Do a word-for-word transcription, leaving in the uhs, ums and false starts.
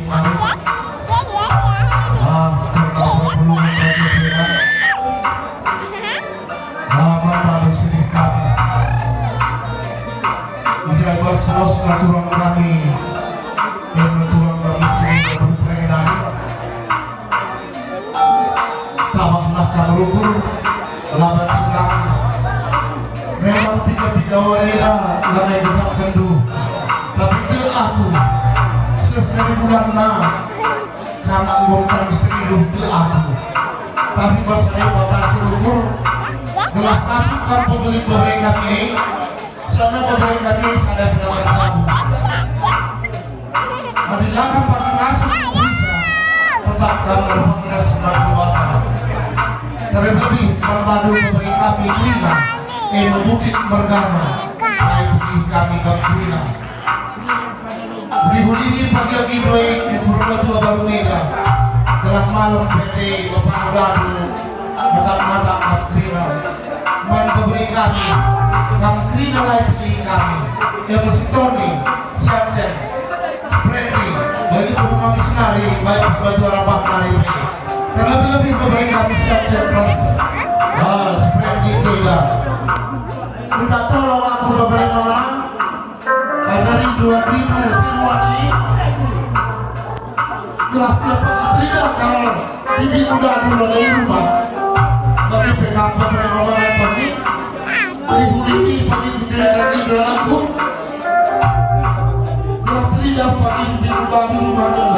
Ah, karena perpulungan Raja Sena. Ah, Bapak dan sedih kami. Ijai bas los naturang kami. Dan naturang kami sendiri berperengan. Tabahlah kam rukur, laban silang. Memang piga-piga wari la lanai ngecapkenndu. Tapi tek aku, seh kari bulanna, kam enggo misteri duh tek aku. Tapi bas enda batasi rukur, gelah masuk kam pebelin bebere kami, sana bebere kami sada pedaman kamu. Adi la kam pagi ngasup bisa, tetap kam erpenges man Dibata. Terlebih man bandu bebere kami kerina, e me Bukit mergana, kai pelih kami kam kerina. Ulihi-ulihi pagi agi doe ku Purba Tua Baru Mega, gelah malem pende mepandu-andu, tetap mata kam kerina. Man bebere kami, kam kerina lai pelih kami, e me si Tony, Siancen, Sprendi, bagi perumah misinari, bagi pembantu rambah nari pe. Terlebih-lebih bebere kami Siancen ras, ah, Sprendi Jeda. Minta tolong aku bebere nona, ajari dua ribu si dua ni. Gelah teridah kal, bibi udah dulu dari rumah. Bagi pegang bebere nona tadi. Lihu-lihi pagi kucek lagi dalamku. Gelah teridah pagi bibi udah dulu.